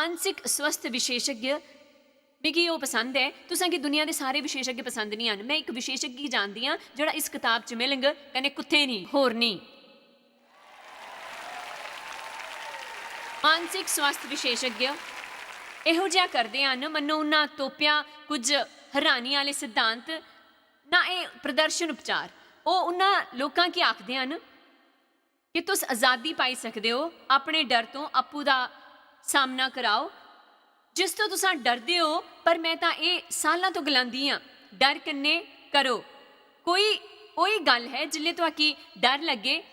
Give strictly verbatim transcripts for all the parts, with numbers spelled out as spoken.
मानसिक स्वस्थ विशेषज्ञ, मिगी ओह् पसंद ऐ। तुसें गी दुनिया दे सारे विशेषज्ञ पसंद निं हैन। में इक विशेषज्ञ गी जानदी आं जेह्ड़ा इस कताब च मिलग, कन्नै कुत्थै निं, होर निं। मानसिक स्वास्थ्य विशेषज्ञ एहो जेहा करदे हन, मन्नो उन्ना तोपिया कुछ हैरानी आह्ले सिद्धांत, ना एह् प्रदर्शन उपचार। ओह् उन्ना लोकां गी आखदे हन कि तुस अजादी पाई सकदे ओ, अपने डर तों अप्पू दा सामना कराओ, जिस तों तुसां डरदे ओ। पर में तां एह् साल्लां तों गलांदी आं, डर कन्नै करो। कोई ओही गल्ल ऐ, जिसलै तुआकी डर लग्गे,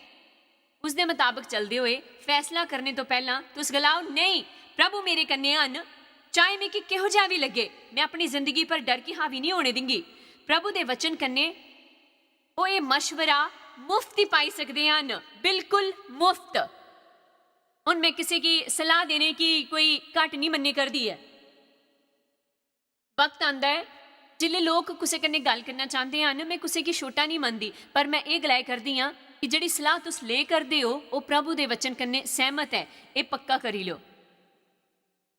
उसदे मताबक चलदे होए फैसला करने तों पैह्लां तुस गलाओ, "नेईं, प्रभु मेरे कन्नै हन, चाहे मिगी किहो जेहा बी लग्गे, में अपनी जिंदगी पर डर गी हावी निं होने दिंगी।" प्रभु दे वचन कन्नै ओह् एह् मशवरा मुफ्त ही पाई सकदे हन, बिल्कुल मुफ्त। हुन में किसे गी सलाह देने की कोई घट निं मन्ने करदी ऐ। वक्त आंदा ऐ जिसलै लोक कुसै कन्नै गल्ल करना चांह्दे हन। में कुसै गी छोटा निं मनदी, पर में एह् गलाए करदी आं कि जेह्ड़ी सलाह तुस ले करदे ओ, ओह् प्रभु दे वचन कन्नै सैह्मत ऐ, एह् पक्का करी लो।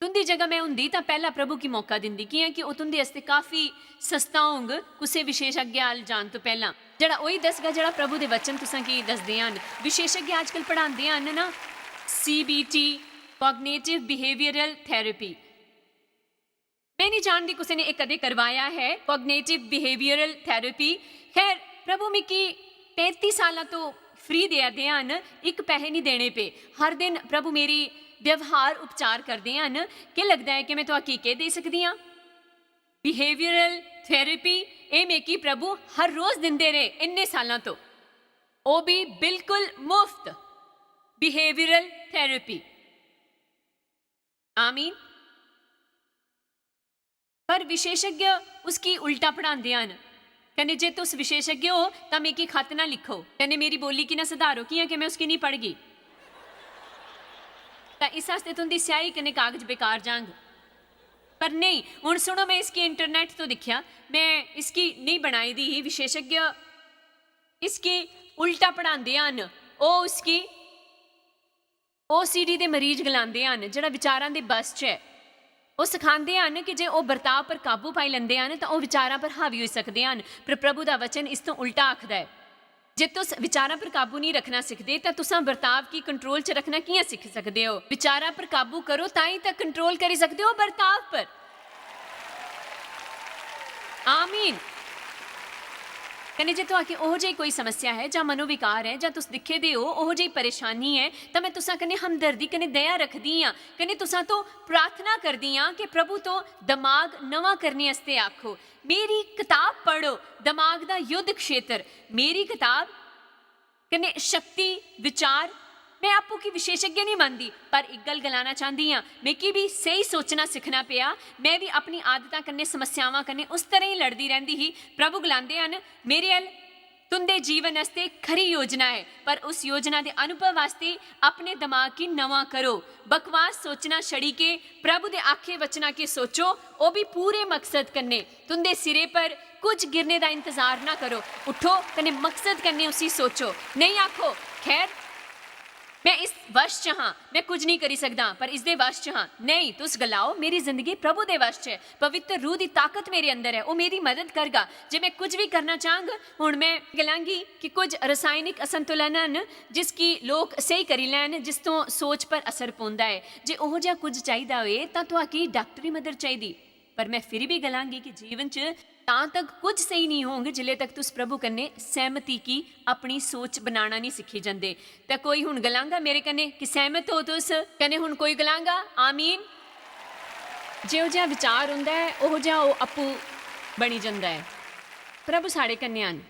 तुं'दी जगह में होंदी तां पैह्ला प्रभु गी मौका दिंदी, कि'यां कि ओह् तुं'दे आस्तै काफी सस्ता होंग कुसै विशेषज्ञ अल जान तों पैह्लां, जेह्ड़ा ओही दसगा जेह्ड़ा प्रभु दे वचन तुसें गी दसदे हन। विशेषज्ञ अजकल पढ़ांदे हन ना, C B T, Cognitive Behavioral Therapy। में निं जानदी कुसै ने एह् कदें करवाया है, Cognitive Behavioral Therapy। खैर, प्रभु मिगी पैंती सालां तों फ्री देआ दे हन, इक पैहे निं देने पे। हर दिन प्रभु मेरी व्यवहार उपचार करदे हन। केह् लगदा ऐ कि में तुआकी केह् देई सकदी आं? Behavioral Therapy, एह् मिगी प्रभु हर रोज दिंदे रेह् इन्ने सालां तों, ओह् बी बिल्कुल मुफ्त। Behavioral Therapy। आमीन। पर विशेषज्ञ उसकी उल्टा पढ़ांदे हन। कन्नै जे तुस विशेषज्ञ ओ, तां मिगी खत ना लिखो, कन्नै मेरी बोली गी ना सधारो, कि'यां कि में उसकी निं पढ़गी। तां इस आस्तै तुं'दी स्याही कन्नै कागज बेकार जांग। पर नेईं, हुन सुनो, में इसगी इंटरनेट तो दिक्खेआ, में इसगी नेईं बनाई दी ही विशेषज्ञ। इसगी उल्टा पढ़ांदे हन। ओह् उसगी O C D दे मरीज गलांदे हन, जेह्ड़ा विचारां दे बस च ऐ। ओह् सखांदे हन कि जे ओह् बर्ताव पर काबू पाई लैंदे हन, तां ओह् विचारां पर हावी होई सकदे हन। पर प्रभु दा वचन इस तों उल्टा आखदा ऐ, जे तुस विचारां पर काबू नेईं रखना सिखदे, तां तुसां बर्ताव गी कंट्रोल च रखना कि'यां सिक्खी सकदे ओ? विचारां पर काबू करो, तां ई तां कंट्रोल करी सकदे ओ बर्ताव पर। आमीन। कन्नै जे तुआके ओहो जेही कोई समस्या ऐ, जां मनोविकार ऐ, जां तुस दिक्खे दे ओ, ओहो जेही परेशानी ऐ, तां में तुसां कन्नै हमदर्दी कन्नै दया रखदी आं, कन्नै तुसां तो प्रार्थना करदी आं कि प्रभु तो दमाग नमां करने आस्तै आखो। मेरी कताब पढ़ो, दमाग दा युद्ध क्षेत्र, मेरी कताब कन्नै शक्ति, विचार, में आपूं गी विशेषज्ञ नहीं मनदी, पर इक गल्ल गलाना चाहंदी आं, मिगी भी स्हेई सोचना सिक्खना पेआ। में भी अपनी आदतां कन्नै, समस्यावां कन्नै उस तरह ही लड़दी रैंह्दी ही। प्रभु गलांदे हन, मेरे अल तुं'दे जीवन आस्तै खरी योजना ऐ, पर उस योजना दे अनुभव आस्तै अपने दमाग गी नमां करो। बकवास सोचना छड़ी के प्रभु दे आखे वचना के सोचो, ओह् भी पूरे मकसद कन्नै। तुं'दे सिरे पर कुछ गिरने दा इंतजार ना करो, उठो कन्नै मकसद कन्नै उसी सोचो। नेईं आखो, "खैर, में इस वश च हां, में कुछ नहीं करी सकदा, पर इसदे वश च हां।" नेईं, तुस गलाओ, "मेरी जिंदगी प्रभु दे वश च ऐ, पवित्र रूह दी ताकत मेरे अंदर ऐ, ओह् मेरी मदद करगा। जे में कुछ भी करना चाहंग, हुन में गलांगी कि कुछ रासायनिक असंतुलन हन, जिसगी लोक स्हेई करी लैन, जिस तों सोच पर असर पौंदा ऐ। जे ओहो जेहा कुछ चाहिदा होए, तां तुआकी डाक्टरी मदद चाहिदी।" पर में फिर भी गलांगी कि जीवन च तां तक कुछ स्हेई नेईं होंग, जिल्ले तक तुस प्रभु कन्नै सैह्मति गी अपनी सोच बनाना नेईं सिक्खी जंदे। ते कोई हुन गलांगा मेरे कन्नै कि सैह्मत हो तुस? कन्नै हुन कोई गलांगा, "आमीन।" जेहो जेहा विचार होंदा ऐ, ओहो जेहा ओह् आपूं बनी जंदा ऐ। प्रभु साढ़े कन्नै हन।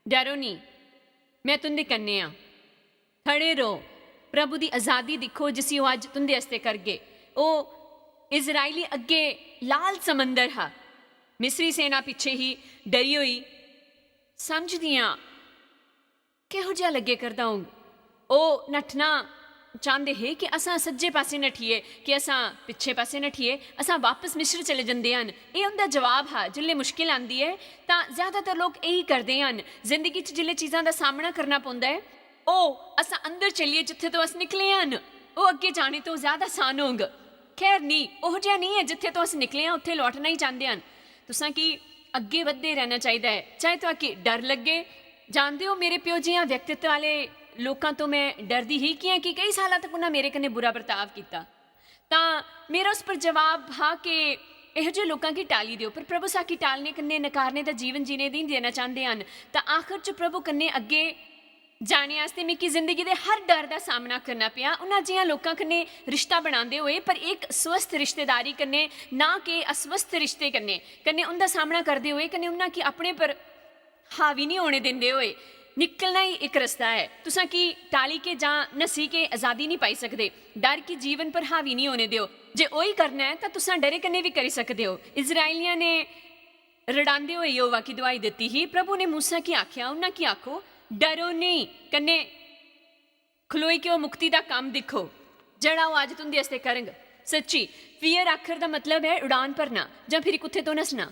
डरो नेईं, में तुं'दे कन्नै आं। खड़े रहो, प्रभु दी अजादी दिक्खो, जिसी ओह् अज्ज तुं'दे आस्तै करगे। ओह् इजरायली अग्गें लाल समंदर हा, मिस्री सेना पिच्छे ही, डरी होई। समझदी आं, किहो जेहा लग्गे करदा होंग। ओह् नट्ठना चांह्दे हे कि असां सज्जे पासै नट्ठिये, कि असां पिच्छे पासै नट्ठिये, असां वापस मिस्र चले जंदे हन। एह् उं'दा जवाब हा। जिसलै मुश्किल आंदी ऐ, तां ज्यादातर लोक एही करदे हन। जिंदगी च जिसलै चीजां दा सामना करना पौंदा ऐ, ओह् असां अंदर चलिये जित्थे तो अस निकले हन, ओह् अग्गें जाने तो ज्यादा आसान होंग। खैर, नेईं, ओहो जेहा नेईं ऐ। जित्थै तो अस निकले आं, उत्थै लौटना ही चांह्दे हन। तुसां गी अग्गें बधदे रैह्ना चाहिदा ऐ, चाहे तुआकी डर लग्गे। जानदे ओ, मेरे प्यो जि'यां व्यक्तित्व आह्ले लोकां तो में डरदी ही, कि'यां कि केई सालां तक उ'नें मेरे कन्नै बुरा बर्ताव कीता। तां मेरा उस पर जवाब हा कि एहो जेह् लोकां गी टाली देओ, पर प्रभु साकी टालने कन्नै नकारने दा जीवन जीने दी देना चांह्दे हन। तां आखर च प्रभु कन्नै अग्गें जाने आस्तै मिगी जिंदगी दे हर डर दा सामना करना पेआ। उन्हां जि'यां लोकां कन्नै रिश्ता बनांदे होए, पर इक स्वस्थ रिश्तेदारी कन्नै, ना कि अस्वस्थ रिश्ते कन्नै, कन्नै उं'दा सामना करदे होए, कन्नै उन्हां गी अपने पर हावी निं होने दिंदे होए। निकलना ही इक रस्ता ऐ। तुसां की टाली के जां नस्सी के अजादी निं पाई सकदे। डर गी जीवन पर हावी निं होने देओ। जे ओही करना ऐ, तां तुसां डरे कन्नै बी करी सकदे ओ। इस्राएलियां ने रड़ांदे होए यहोवा गी दुआई दित्ती ही। प्रभु ने मूसा गी आखेआ, उन्हां गी आखो, "डरो नेईं, कन्नै खलोई के ओह् मुक्ति दा कम्म दिक्खो, जेह्ड़ा ओह् अज्ज तुं'दे आस्तै करङ।" सच्ची, फियर आखर दा मतलब ऐ उड़ान भरना, जां फिरी कुत्थै तो नस्सना।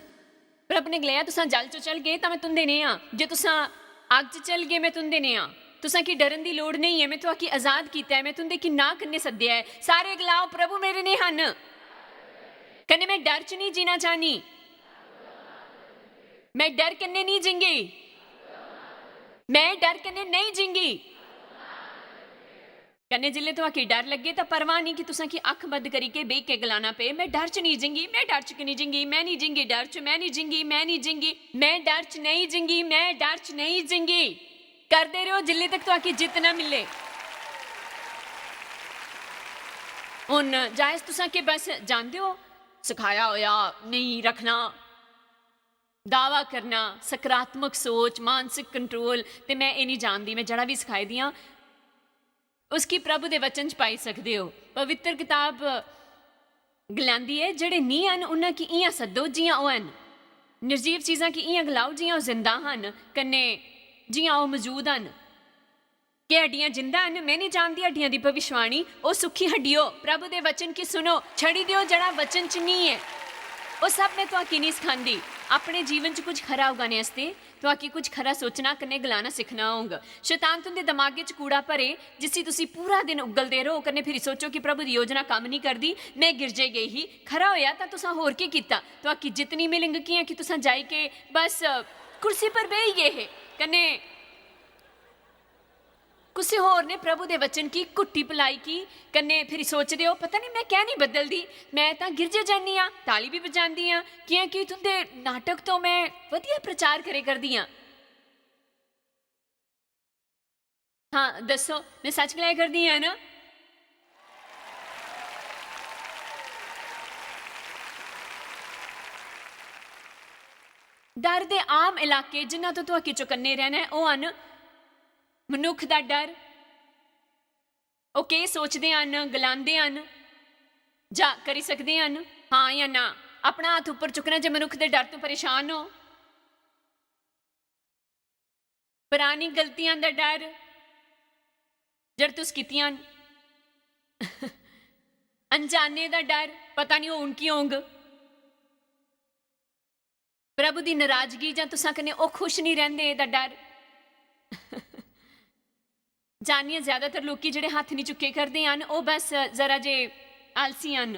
प्रभु ने गलाया, "तुसां जल च चलगे, तां में तुं'दे ने आं। जे तुसां अग्ग च चलगे, में तुं'दे ने आं। तुसां गी डरन दी लोड़ नेईं ऐ, में तुआकी अजाद कीता ऐ, में तुं'दे गी नां कन्नै सद्देआ ऐ।" सारे गलाओ, "प्रभु मेरे ने हन, कन्नै में डर च नेईं जीना चाह्न्नी।" में डर कन्नै नेईं जींगी। में डर कन्नै नेईं जींगी। कन्नै जिसलै तुआकी डर लग्गे, तां परवाह नेईं कि तुसां की अक्ख बंद करी के बेही के गलाना पे, "में डर च नेईं जींगी, में डर च की नेईं जींगी, में नेईं जींगी डर च, में नेईं जींगी, में नेईं जींगी, में डर च नेईं जींगी, में डर च नेईं जींगी।" करदे र'वो जिसलै तक तुआकी जित्त ना मिले। हुन जायज तुसां के बस जानदे ओ, सखाया होया नेईं रखना। दावा करना, सकारात्मक सोच, मानसिक कंट्रोल, ते में एह् निं जानदी, में जेह्ड़ा बी सखाई दियां, उसगी प्रभु दे वचन च पाई सकदे ओ। पवित्र कताब गलांदी ऐ, "जेह्ड़े निं हन, उन्हां गी इ'यां सद्दो जि'यां ओह् हन। निर्जीव चीजां गी इ'यां गलाओ जि'यां ओह् जिंदा हन, कन्नै जि'यां ओह् मजूद हन।" केह् हड्डियां जिंदा हन? में निं जानदी हड्डियां दी भविष्यवाणी। ओ सुक्खी हड्डियो, प्रभु दे वचन गी सुनो, छड़ी देओ जेह्ड़ा वचन च निं ऐ। ओह् सब में तुआकी निं सखांदी। अपने जीवन च कुछ खरा उगाने आस्तै तुआकी कुछ खरा सोचना कन्नै गलाना सिक्खना होंग। शैतान तुं'दे दमागै च कूड़ा भरे, जिसी तुसी पूरा दिन उग्गलदे र'वो, कन्नै फिरी सोचो कि प्रभु दी योजना कम्म निं करदी। में गिरजे गेई ही, खरा होया तां तुसां होर केह् कीता? तुआकी जित्त निं मिलग, कि'यां कि तुसां जाई के बस कुर्सी पर बेही गे हे। कन्नै कुसै होर ने प्रभु दे वचन गी घुट्टी पलाई की कन्नै फिरी सोचदे ओ, "पता निं में कैं निं बदलदी, में तां गिरजे जन्नी आं, ताली बी बजांदी आं, कि'यां कि तुं'दे नाटक तो में वधिया प्रचार करे करदी आं।" हां, दस्सो, में सच गलाए करदी आं ना? डर दे आम इलाके जिन्ना तो तुआकी चौकन्ने रैह्ना ऐ, ओह् हन मनुक्ख दा डर। ओह् केह् सोचदे हन, गलांदे हन, जां करी सकदे हन, हां जां ना। अपना हत्थ उप्पर चुक्कना जे मनुक्ख दे डर तो परेशान हो। परानी गलतियां दा डर, जेह्ड़ तुस कीतियां न। अनजाने दा डर, पता निं हून की होंग। प्रभु दी नाराजगी जां तुसां कन्नै ओह् खुश निं रैंह्दे, एह्दा डर। जानियै ज्यादातर लोकी जेह्ड़े हत्थ निं चुक्के करदे हन, ओह् बस जरा जे आलसी हन।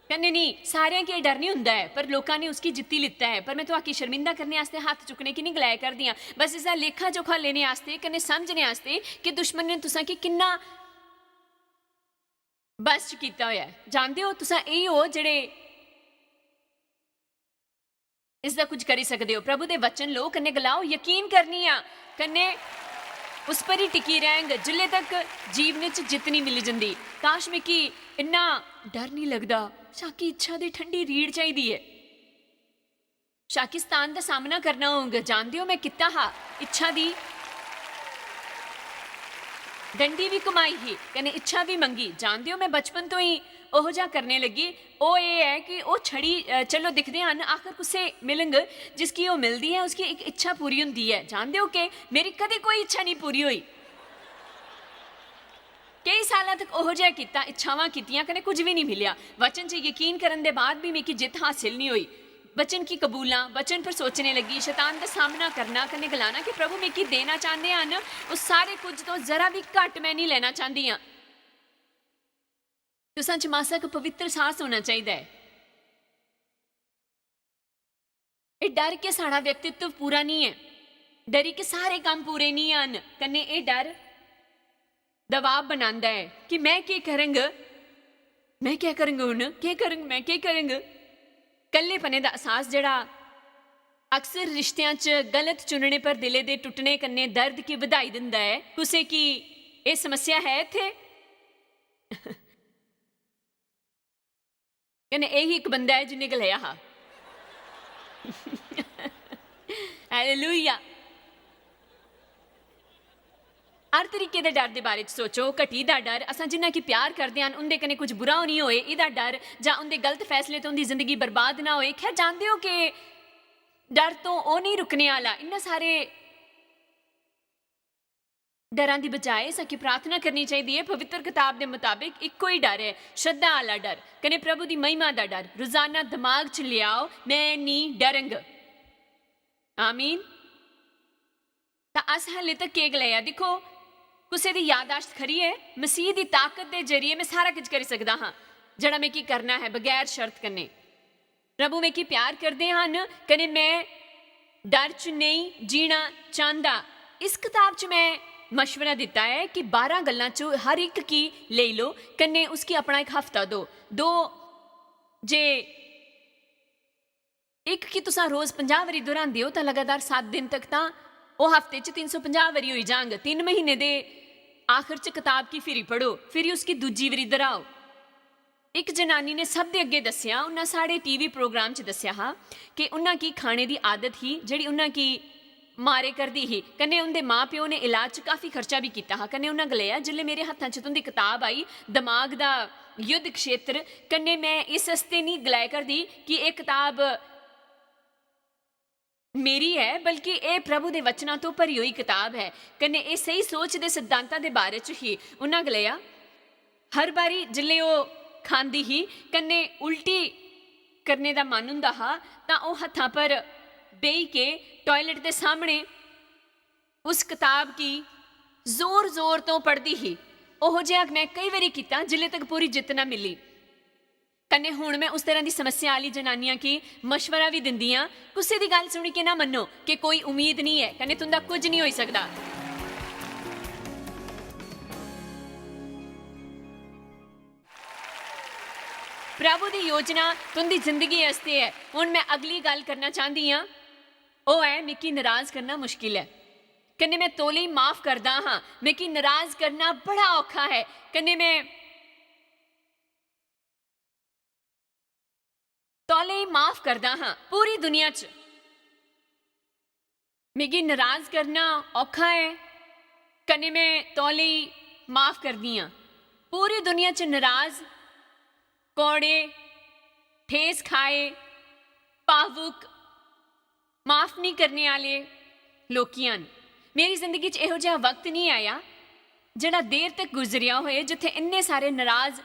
कन्नै निं, सारेआं गी एह् डर निं होंदा ऐ, पर लोकां ने उसगी जित्ती लित्ता ऐ। पर में तुआकी शर्मिंदा करने आस्तै हत्थ चुक्कने की निं गलाया करदी आं, बस इसदा लेखा जोखा लेने आस्तै, कन्नै समझने आस्तै कि दुश्मन ने तुसां गी किन्ना बस च कीता होया ऐ। जानदे ओ, तुसां एही ओ जेह्ड़े इसदा कुछ करी सकदे ओ। प्रभु दे वचन लो, कन्नै गलाओ, "यकीन करनी आं," कन्नै उस पर ही टिकी रैंह्ग, जिल्ले तक जीवने च जित्त निं मिली जंदी। काश, मिगी इन्ना डर निं लगदा। शाकी इच्छा दी ठंडी रीढ़ चाहिदी ऐ। शाकिस्तान दा सामना करना होंग। जानदे ओ, में कीता हा इच्छा दी डंडी बी घुमाई ही, कन्नै इच्छा बी मंगी। जानदे ओ, में बचपन तो ही ओहो जा करने लगी। ओह् एह् ऐ कि ओह् छड़ी, अ, चलो दिखदे हन, आखर कुसै मिलंग जिसगी ओह् मिलदी ऐ, उसकी इक इच्छा पूरी होंदी ऐ। जानदे ओ केह्? मेरी कदें कोई इच्छा निं पूरी होई। केई सालां तक ओहो जेहा कीता, इच्छावां कीतियां, कन्नै कुछ बी निं मिलेआ। वचन च यकीन करन दे बाद बी मिगी जित्त हासल निं होई। वचन की कबूलां, वचन पर सोचने लगी, शैतान दा सामना करना, कन्नै गलाना कि प्रभु मिगी देना चांह्दे हन, उस सारे कुछ तो जरा भी घट मैं नहीं लेना चांह्दी आं। तुसां च मासा क पवित्र साहस होना चाहिदा ऐ। एह् डर के साढ़ा व्यक्तित्व पूरा नहीं ऐ, डरी के सारे कम्म पूरे नहीं हन, कन्नै एह् डर दबाव बनांदा ऐ कि मैं केह् करंग, मैं क्या करंग, हुन केह् करंग, मैं केह् करंग। कल्लेपने दा एहसास, जेह्ड़ा अक्सर रिश्तेआं च गलत चुनने पर दिलै दे टुट्टने कन्नै दर्द गी बधाई दिंदा ऐ। कुसै गी एह् समस्या है इत्थै? कन्नै एही इक बंदा ऐ जिन्ने गलाया हा। हालेलुया। हर तरीके दे डर दे बारे च सोचो। घटी दा डर, असां जिन्ना कि प्यार करदे हन, उं'दे कन्नै कुछ बुरा होनी होए, एह्दा डर, जां उं'दे गलत फैसले तो उं'दी जिंदगी बर्बाद ना होए। खैर, जानदे ओ कि डर तो ओह् नहीं रुकने आह्ला। इन्ना सारे डरां दी बजाए असां की प्रार्थना करनी चाहिदी ऐ। पवित्र कताब दे मताबिक इक्को ही डर ऐ, श्रद्धा आह्ला डर, कन्नै प्रभु दी महिमा दा डर। रोजाना दमाग च लेआओ, "मैं निं डरंग।" आमीन। तां अस हाले तक केह् गलाया? दिक्खो, कुसै दी यादाश्त खरी ऐ, मसीह दी ताकत दे जरिए मैं सारा किश करी सकदा हां, जेह्ड़ा मिगी करना ऐ, बगैर शर्त कन्नै। प्रभु मिगी प्यार करदे हन, कन्नै मैं डर च नेईं जीना चांह्दा। इस कताब च मैं मशवरा दित्ता ऐ कि बारां गल्लां च हर इक गी लेई लो, कन्नै उसगी अपना इक हफ्ता दो। दो, जे इक गी तुसां रोज पंजाह् बारी दोहरांदे ओ, तां लगातार सत्त दिन तक, तां ओह् हफ्ते च तिन्न सौ पंजाह् बारी होई जांग। तिन्न महीने दे आखर च कताब गी फिरी पढ़ो, फिरी उसगी दूजी बारी दोहराओ। इक जनानी ने सब दे अग्गें दस्सेआ, उन्नै साढ़े टीवी प्रोग्राम च दस्सेआ हा कि उन्ना गी खाने दी आदत ही, जेह्ड़ी उन्ना गी मारे करदी ही। कन्नै उं'दे मां-प्यो ने इलाज च काफी खर्चा बी कीता हा। कन्नै उन्ना गलाया, "जिसलै मेरे हत्थां च तुं'दी कताब आई, दमाग दा युद्ध क्षेत्र, कन्नै मैं इस आस्तै निं गलाया करदी कि एह् कताब मेरी ऐ, बल्कि एह् प्रभु दे वचनां तो भरी होई कताब ऐ, कन्नै एह् स्हेई सोच दे सिद्धांतां दे बारे च ही।" उन्ना गलाया, हर बारी जिसलै ओह् खांदी ही, कन्नै उल्टी करने दा मन हुंदा हा, तां ओह् हत्थां पर बेही के टायलेट दे सामने उस कताब गी जोर-जोर तो पढ़दी ही। ओहो जेहा मैं केई बारी कीता, जिसलै तक पूरी जित्त ना मिली। कन्नै हुन मैं उस तरह दी समस्या आह्ली जनानियां गी मशवरा बी दिंदी आं, कुसै दी गल्ल सुनी के ना मन्नो कि कोई उम्मीद निं ऐ, कन्नै तुं'दा कुछ निं होई सकदा। प्रभु दी योजना तुं'दी जिंदगी आस्तै ऐ। हुन मैं अगली गल्ल करना चांह्दी आं, ओह् ऐ, मिगी नराज करना मुश्किल ऐ। कन्नै मैं तौले ही माफ करदा हां। मिगी नराज करना बड़ा औखा ऐ। कन्नै मैं तौले ही माफ करदा हां। पूरी दुनिया च मिगी नराज करना औखा ऐ, कन्नै मैं तौले ही माफ करदी आं। पूरी दुनिया च नराज, कौड़े, ठेस खाए, भावुक, माफ निं करने आह्ले लोकी हन। मेरी जिंदगी च एहो जेहा वक्त निं आया, जेह्ड़ा देर तक गुजरेआ होए, जित्थै इन्ने सारे नराज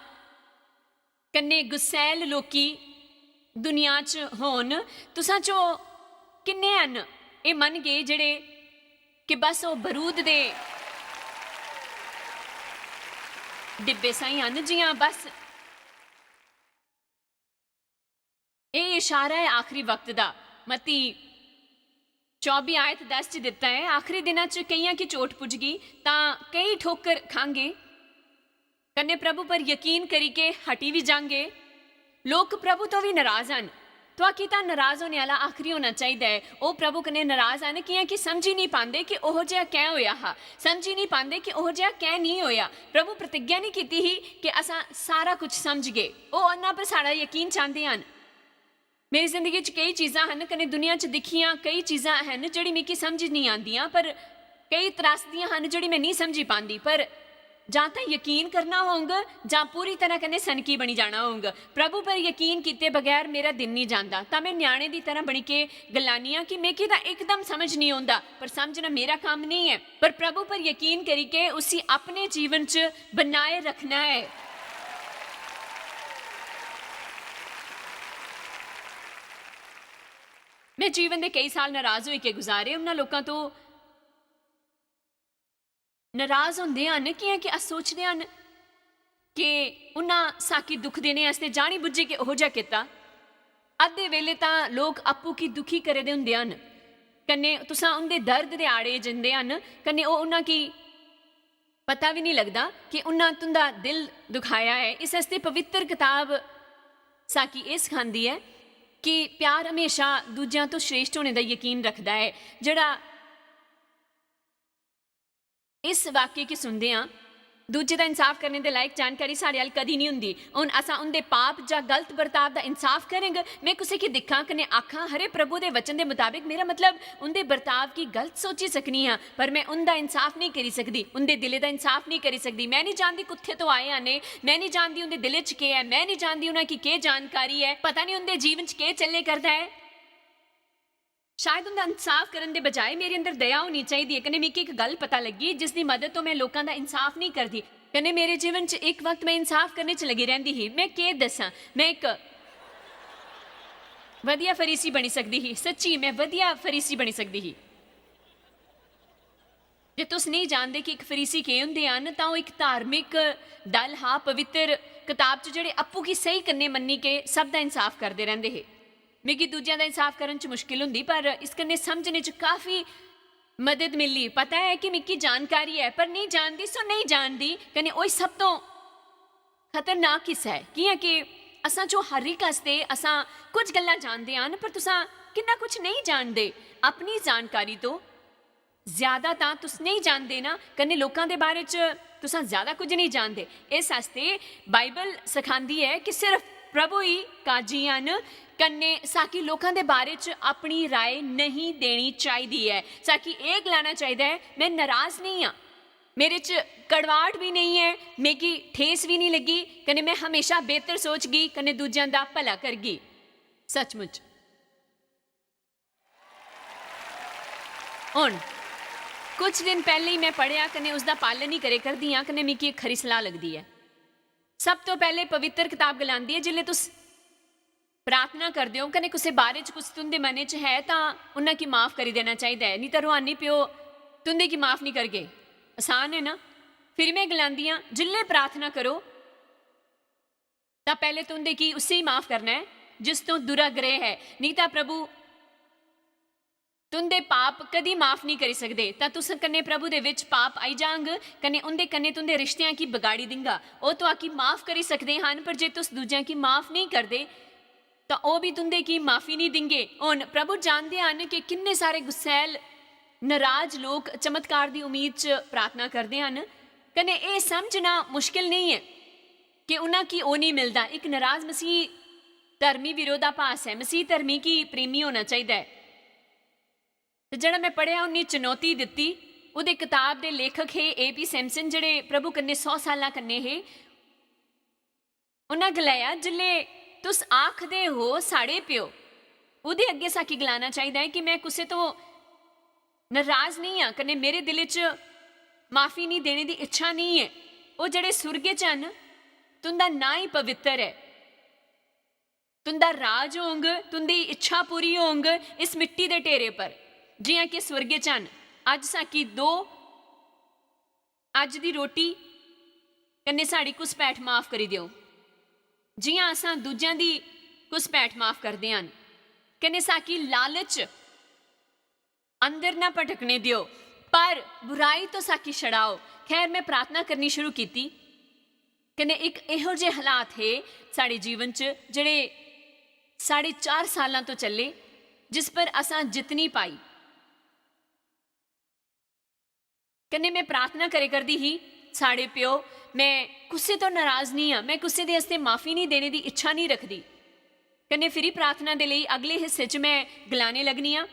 कन्नै गुस्सैल लोकी दुनिया च होन। तुसां चो किन्ने हन, एह् मनगे, जेह्ड़े कि बस ओह् बरूद दे डिब्बे साहीं हन, जि'यां बस एह् इशारा ऐ आखरी वक्त दा। मत्ती चौबी आयत दस च दित्ता ऐ, "आखरी दिनां च केइयां गी चोट पुजगी, तां केई ठोकर खांगे, कन्नै प्रभु पर यकीन करी के हटी बी जांगे।" लोक प्रभु तो बी नराज हन। तुआकी तां नराज होने आह्ला आखरी होना चाहिदा ऐ। ओह् प्रभु कन्नै नराज हन, कि'यां कि समझी निं पांदे कि ओहो जेहा कैं होएआ हा, समझी निं पांदे कि ओहो जेहा कैं निं होएआ। प्रभु प्रतिज्ञा निं कीती ही कि असां सारा कुछ समझगे। ओह् उन्ना पर साढ़ा यकीन चांह्दे हन। मेरी जिंदगी च केई चीजां हन, कन्नै दुनिया च दिक्खियां केई चीजां हन, जेह्ड़ी मिगी समझ निं आंदियां, पर केई त्रासदियां हन, जेह्ड़ी में निं समझी पांदी। पर जां तां यकीन करना होंग, जां पूरी तरह कन्नै सनकी बनी जाना होंग। प्रभु पर यकीन कीते बगैर मेरा दिन निं जांदा। तां में ञ्याणे दी तरह बनी के गलानी आं कि मिगी तां इकदम समझ निं औंदा, पर समझना मेरा कम्म निं ऐ, पर प्रभु पर यकीन करी के उसी अपने जीवन च बनाए रखना ऐ। मैं जीवन दे केई साल नाराज होई के गुजारे, उन्हां लोकां तो नाराज होंदे हन, कियां कि अस सोचदे हन कि उन्हां साकी दुख देने आस्तै जानी बुज्झी के ओहो जिहा कीता। अद्धे वेले तां लोक आपूं की दुखी करे दे हुंदे हन, कन्नै तुसां उंदे दर्द दे आड़े जंदे हन, कन्नै ओह उन्हां की पता भी नहीं लगदा कि उन्हां तुंदा दिल दुखाया है। इस आस्तै पवित्र किताब साकी एह सखांदी ऐ कि प्यार हमेशा दूजियां तो श्रेष्ठ होने दा यकीन रखदा ऐ। जेहड़ा इस वाक्य गी सुनदे आं, दूजे दा इंसाफ करने दे लायक जानकारी साढ़े अल कदी नहीं हुंदी। हुन असां उंदे पाप जां गलत बर्ताव दा इंसाफ करंग। मैं कुसै गी दिक्खां कन्नै आखां, "हरे प्रभु दे वचन दे मताबक," मेरा मतलब उंदे बर्ताव गी गलत सोची सकनी आं, पर मैं उंदा इंसाफ नहीं करी सकदी, उंदे दिले दा इंसाफ नहीं करी सकदी। मैं नहीं जानदी कुत्थे तो आए हन एह, मैं नहीं जानदी उंदे दिले च केह ऐ, मैं नहीं जानदी उन्हां गी केह जानकारी ऐ, पता नहीं उंदे जीवन च केह चले करदा ऐ। शायद उंदा इंसाफ करन दे बजाय मेरे अंदर दया होनी चाहिदी ऐ। कन्नै मिगी इक गल्ल पता लग्गी जिसदी मदद तो मैं लोकां दा इंसाफ नहीं करदी। कन्नै मेरे जीवन च इक वक्त मैं इंसाफ करने च लगी रहंदी ही। मैं केह् दस्सां, मैं इक वधिया फरीसी बनी सकदी ही। सच्ची, मैं वधिया फरीसी बनी सकदी ही। जे तुस नेईं जानदे कि इक फरीसी केह् होंदे हन, तां ओह् इक धार्मिक दल हा, पवित्र कताब च जेह्ड़े अप्पू गी स्हेई कन्नै मन्नी के सब दा इंसाफ करदे रैंह्दे हे। मिगी दूजेआं दा इंसाफ करन च मुश्किल होंदी, पर इस कन्नै समझने च काफी मदद मिली। पता ऐ कि मिगी जानकारी ऐ, पर नेईं जानदी, सो नेईं जानदी। कन्नै ओही सब तों खतरनाक हिस्सा ऐ, कि'यां कि असां चो हर इक आस्तै असां कुछ गल्लां जानदे हन, पर तुसां किन्ना कुछ नेईं जानदे। अपनी जानकारी तो ज्यादा तां तुस नेईं जानदे ना, कन्नै लोकां दे बारे च तुसां ज्यादा कुछ नेईं जानदे। इस आस्तै बाइबल सखांदी ऐ कि सिर्फ प्रभु ही काजी हन, कन्नै साकी लोकां दे बारे च अपनी राय नेईं देनी चाहिदी ऐ। साकी एह् गलाना चाहिदा ऐ, "मैं नराज नेईं आं, मेरे च कड़वाहट भी नेईं ऐ, मिगी ठेस भी नेईं लग्गी, कन्नै मैं हमेशा बेहतर सोचगी, कन्नै दूजेआं दा भला करगी।" सचमुच। हुन, कुछ दिन पैह्लें ही मैं पढ़ेआ कन्नै उसदा पालन ही करे करदी आं, कन्नै मिगी इक खरी सलाह लगदी ऐ। सब तो पैह्लें पवित्र कताब गलांदी ऐ, जिसलै तुस प्रार्थना करदे ओ, कन्नै कुसै बारे च कुछ तुं'दे मनै च है, तां उन्हां गी माफ करी देना चाहिदा ऐ, निं तां रूहानी प्यो तुं'दे गी माफ निं करगे। आसान ऐ ना? फिर मैं गलांदी आं, जिसलै प्रार्थना करो, तां पैह्लें तुं'दे गी उसी माफ करना ऐ, जिस तों दुराग्रह ऐ, निं तां प्रभु तुं'दे पाप कदी माफ नेईं करी सकदे। तां तुस कन्नै प्रभु दे विच पाप आई जांग, कन्नै उं'दे कन्नै तुं'दे रिश्तेआं गी बगाड़ी दिंगा। ओह् तुआकी माफ करी सकदे हन, पर जे तुस दूजेआं गी माफ नेईं करदे, तां ओह् भी तुं'दे गी माफी नेईं दिंगे। हुन प्रभु जानदे हन कि किन्ने सारे गुस्सैल, नराज लोक चमत्कार दी उम्मीद च प्रार्थना करदे हन, कन्नै एह् समझना मुश्किल नेईं ऐ कि उन्हां गी ओह् नेईं मिलदा। इक नराज मसीह धर्मी विरोधाभास ऐ। मसीह धर्मी गी प्रेमी होना चाहिदा ऐ। ते जेह्ड़ा मैं पढ़ेआ, उन्नी चुनौती दित्ती। ओह्दे कताब दे लेखक हे ए पी सैमसन, जेह्ड़े प्रभु कन्नै सौ साल्लां कन्नै हे। उन्हां गलाया, "जिसलै तुस आखदे हो, 'साढ़े प्यो,' ओह्दे अग्गें साकी गलाना चाहिदा ऐ कि मैं कुसै तो नराज नेईं आं, कन्नै मेरे दिलै च माफी नेईं देने दी इच्छा नेईं ऐ। ओह् जेह्ड़े सुर्गे च हन, तुं'दा नांऽ ही पवित्र ऐ। तुं'दा राज होंग, तुं'दी इच्छा पूरी होंग इस मिट्टी दे ढेरे पर, जि'यां कि सुर्गे च हन।" अज्ज साकी दो, अज्ज दी रोटी कन्नै साढ़ी घुसपैठ माफ करी देओ, जि'यां असां दूजेआं दी घुसपैठ माफ करदे हन। कन्नै साकी लालच अंदर ना भटकने देओ, पर बुराई तो साकी छड़ाओ। खैर, मैं प्रार्थना करनी शुरू कीती, कन्नै इक एहो जे हालात हे साढ़े जीवन च, जेह्ड़े साढ़े चार सालां तो चले, जिस पर असां जित्त नेईं पाई। कन्नै मैं प्रार्थना करे करदी ही, "साढ़े प्यो, मैं कुसै तो नराज नेईं आं, मैं कुसै दे आस्तै माफी नेईं देने दी इच्छा नेईं रखदी।" कन्नै फिरी प्रार्थना दे लेई अगले हिस्से च मैं गलाने लगनी आं,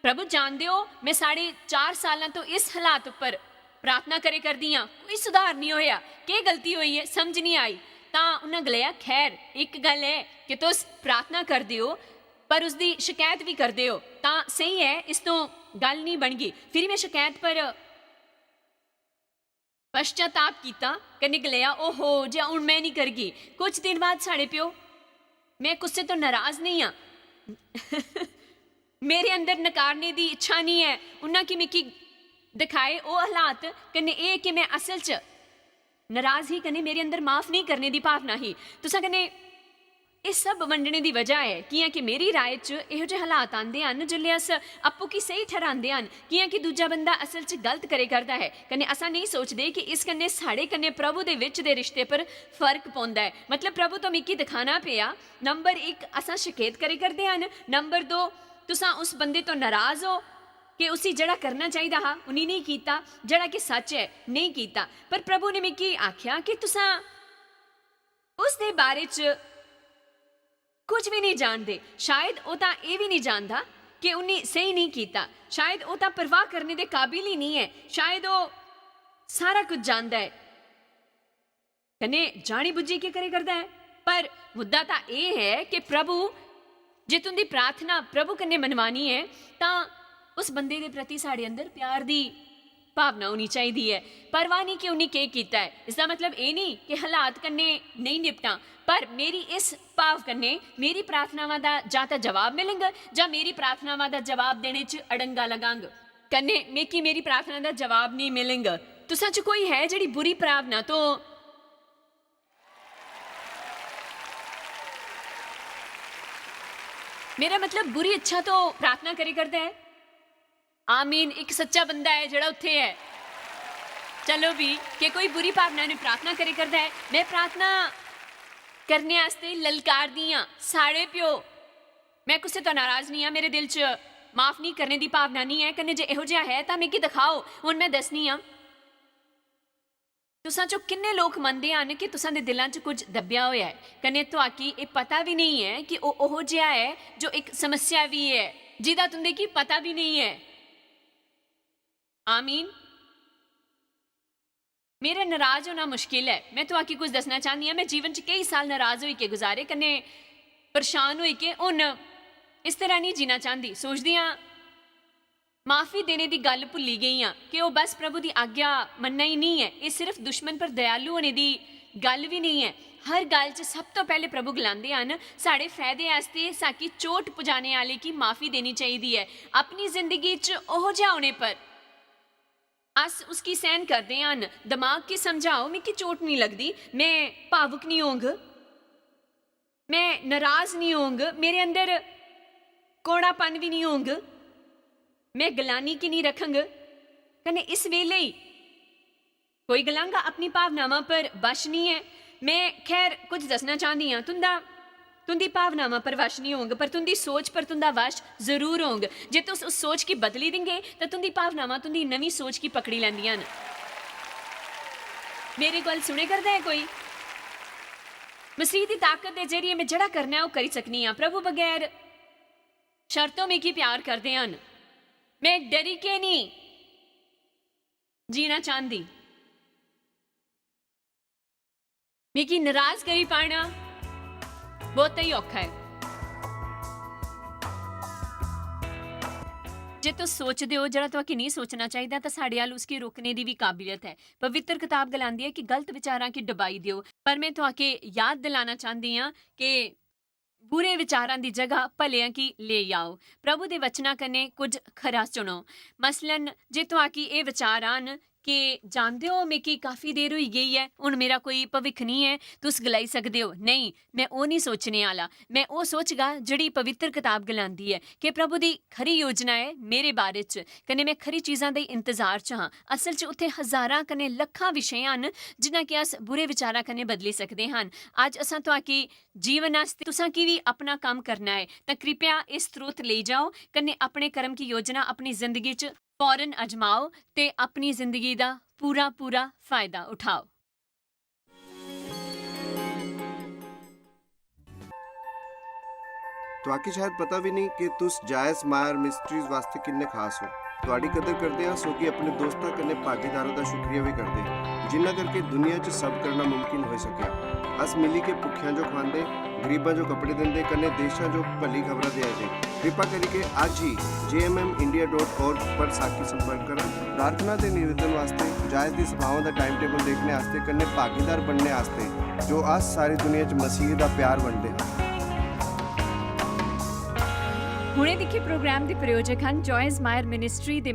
"प्रभु जानदे ओ, मैं साढ़े चार सालां तो इस हालात उप्पर प्रार्थना करे करदी आं, कोई सुधार नेईं होएआ, केह् गलती होई ऐ, समझ नेईं आई।" तां उन्हां गलाया, "खैर, इक गल्ल ऐ कि तुस प्रार्थना करदे ओ, पर उसदी शकैत बी करदे ओ, तां स्हेई ऐ, इस तो गल्ल नेईं बनगी।" फिरी मैं शकैत पर पश्चाताप कीता, कन्नै गलाया, "ओहो, जे हुन मैं नेईं करगी।" कुछ दिन बाद, साढ़े प्यो, मैं कुसै तो नराज नेईं आं। मेरे अंदर नकारने दी इच्छा निं ऐ, उन्ना कि मिगी दिखाए ओह् हालात कन्नै एह् कि में असल च नराज ही कन्नै मेरे अंदर माफ नेईं करने दी भावना ही। तुसां कन्नै एह् सब बंडने दी वजह ऐ, कि'यां कि मेरी राय च एहो जेह् हालात आंदे हन जिसलै अस आपूं गी स्हेई ठर्हांदे हन, कि'यां कि दूजा बंदा असल च गलत करै करदा ऐ, कन्नै असां नेईं सोचदे कि इस कन्नै साढ़े कन्नै प्रभु दे बिच दे रिश्ते पर फर्क पौंदा ऐ। मतलब, प्रभु तो मिगी दिखाना पेआ, नंबर इक, असां शकैत करै करदे हन, नंबर दो, तुसां उस बंदे तो नराज ओ कि उसी जेह्ड़ा करना चाहिदा हा, उन्नी नेईं कीता, जेह्ड़ा कि सच ऐ, नेईं कीता। पर प्रभु ने मिगी आखेआ कि तुसां उस दे बारे च कुछ बी नेईं जानदे। शायद ओह् तां एह् बी नेईं जानदा कि उन्नी स्हेई नेईं कीता। शायद ओह् तां परवाह करने दे काबिल ही नेईं ऐ। शायद ओह् सारा कुछ जानदा ऐ। कन्नै जानी बुज्झी के करै करदा ऐ। पर मुद्दा तां एह् ऐ कि प्रभु, जे तुं'दी प्रार्थना प्रभु कन्नै मनवानी ऐ, तां उस बंदे दे प्रति साढ़े अंदर प्यार दी भावना होनी चाहिदी ऐ। परवाह निं कि उन्नी केह् कीता ऐ। इसदा मतलब एह् निं कि हालात कन्नै नेईं निपटां, पर मेरी इस भाव कन्नै मेरी प्रार्थनावां दा जां तां जवाब मिलग जां मेरी प्रार्थनावां दा जवाब देने च अड़ंगा लगांग। कन्नै मिगी मेरी प्रार्थना दा जवाब नेईं मिलग। तुसां च कोई है जेह्ड़ी बुरी भावना तो, मेरा मतलब बुरी इच्छा तो प्रार्थना करै करदा ऐ? आमीन, इक सच्चा बंदा ऐ जेह्ड़ा उत्थै ऐ। चलो भी, के कोई बुरी भावना ने प्रार्थना करै करदा ऐ? में प्रार्थना करने आस्तै ललकारदी आं, साढ़े प्यो, में कुसै तो नाराज निं आं, मेरे दिल च माफ निं करने दी भावना निं ऐ, कन्नै जे एहो जेहा है तां मिगी दिखाओ, हून में दस्सनी आं। तुसां चो किन्ने लोक मनदे हन कि तुसां दे दिलां च कुछ दब्बेआ होया ऐ, कन्नै तुआकी एह् पता बी नेईं ऐ कि ओह् ओहो जेहा ऐ जो इक समस्या बी ऐ, जिदा तुंदे गी पता बी नेईं ऐ? आमीन। मेरा नाराज होना मुश्किल ऐ। में तुआकी कुछ दस्सना चाह्न्नी आं, में जीवन च केई साल नाराज होई के गुजारे, कन्नै परेशान होई के हून इस तरह नेईं जीना चांह्दी। सोचदी आं, माफी देने दी गल्ल भुल्ली गेई आं कि ओह् बस प्रभु दी आज्ञा मन्नना ही नेईं ऐ, एह् सिर्फ दुश्मन पर दयालु होने दी गल्ल बी नेईं ऐ। हर गल्ल च सब तो पैह्ले प्रभु गलांदे हन, साढ़े फायदे आस्तै साकी चोट पुजाने आह्ले गी माफी देनी चाहिदी ऐ। अपनी जिंदगी च ओहो जेहा होने पर अस उसकी सैह्न करदे हन। दमाग गी समझाओ, मिगी चोट निं लगदी, में भावुक निं होंग, में नाराज निं होंग, मेरे अंदर कौड़ापन बी निं होंग, में गलानी की निं रखंग। कन्नै इस बेल्ले ही कोई गलांगा अपनी भावनावां पर वश निं ऐ। में खैर कुछ दस्सना चांह्दी आं, तुं'दा, तुं'दी भावनावां पर वश निं होंग, पर तुं'दी सोच पर तुं'दा वश जरूर होंग। जे तुस उस सोच गी बदली देंगे, तां तुं'दी भावनावां तुं'दी नमीं सोच गी पकड़ी लैंदियां न। मेरी गल्ल सुनै करदा ऐ कोई? मसीह दी ताकत दे जरिए में जेह्ड़ा करना ऐ, ओह् करी सकनी आं। प्रभु बगैर शर्तों मिगी प्यार करदे हन। में डरी के निं जीना चांह्दी। मिगी नराज करी पाना बौह्ता ही औखा ऐ। जे तुस सोचदे ओ जेह्ड़ा तुआकी नेईं सोचना चाहिदा, तां साढ़े अल उसगी रोकने दी बी काबिलियत ऐ। पवित्र कताब गलांदी ऐ कि गलत विचारां गी डबाई देओ। पर में तुआके याद दिलाना चांह्दी आं कि बुरे विचारां दी जगह भलेआं गी लेई आओ। प्रभु दे वचनां कन्नै कुछ खरा चुनो। मसलन, जे तुआकी एह् विचार आन, के जानदे ओ, मिगी काफी देर होई गेई ऐ, हुन मेरा कोई भविक्ख निं ऐ, तुस गलाई सकदे ओ, "नेईं, में ओह् निं सोचने आह्ला, में ओह् सोचगा जेह्ड़ी पवित्र कताब गलांदी ऐ।" के प्रभु दी खरी योजना ऐ मेरे बारे च, कन्नै में खरी चीजां दे इंतजार च हां। असल च उत्थै हजारां कन्नै लक्खां विशे हन, जिन्ना कि अस बुरे विचारां कन्नै बदली सकदे हन। अज्ज असां तुआकी जीवन आस्तै, तुसां की बी अपना कम्म करना ऐ, तां कृपया एह् स्रोत लेई जाओ, कन्नै अपने कर्म की योजना अपनी जिंदगी च फौरन अजमाओ ते अपनी जिंदगी दा पूरा, पूरा फायदा उठाओ। तुआकी शायद पता बी नेईं कि तुस जायस मायर मिस्ट्रीज वास्तै किन्ने खास ओ। तुआडी कदर करदे आं, सो कि अपने दोस्तां कन्नै भागीदारां दा शुक्रिया बी करदे, जिन्ना करके दुनिया च सब करना मुमकिन होई सकेआ। अस मिली के भुक्खेआं जो खुआंदे, गरीबां जो कपड़े दिंदे, कन्नै देशां जो भली खबरां देआ दे। कृपा करियै अज्ज ही J M M India dot org पर साकी संपर्क करा। प्रार्थना ते निवेदन वास्तै, जायज दी सभाओं दा टाइम टेबल देखने आस्तै, कन्नै भागीदार बनने आस्तै, जो अस सारी दुनिया च मसीह दा प्यार बंडदे हां। हुणे दिक्खे प्रोग्राम दे प्रायोजक हन Joy Is Mire Ministry related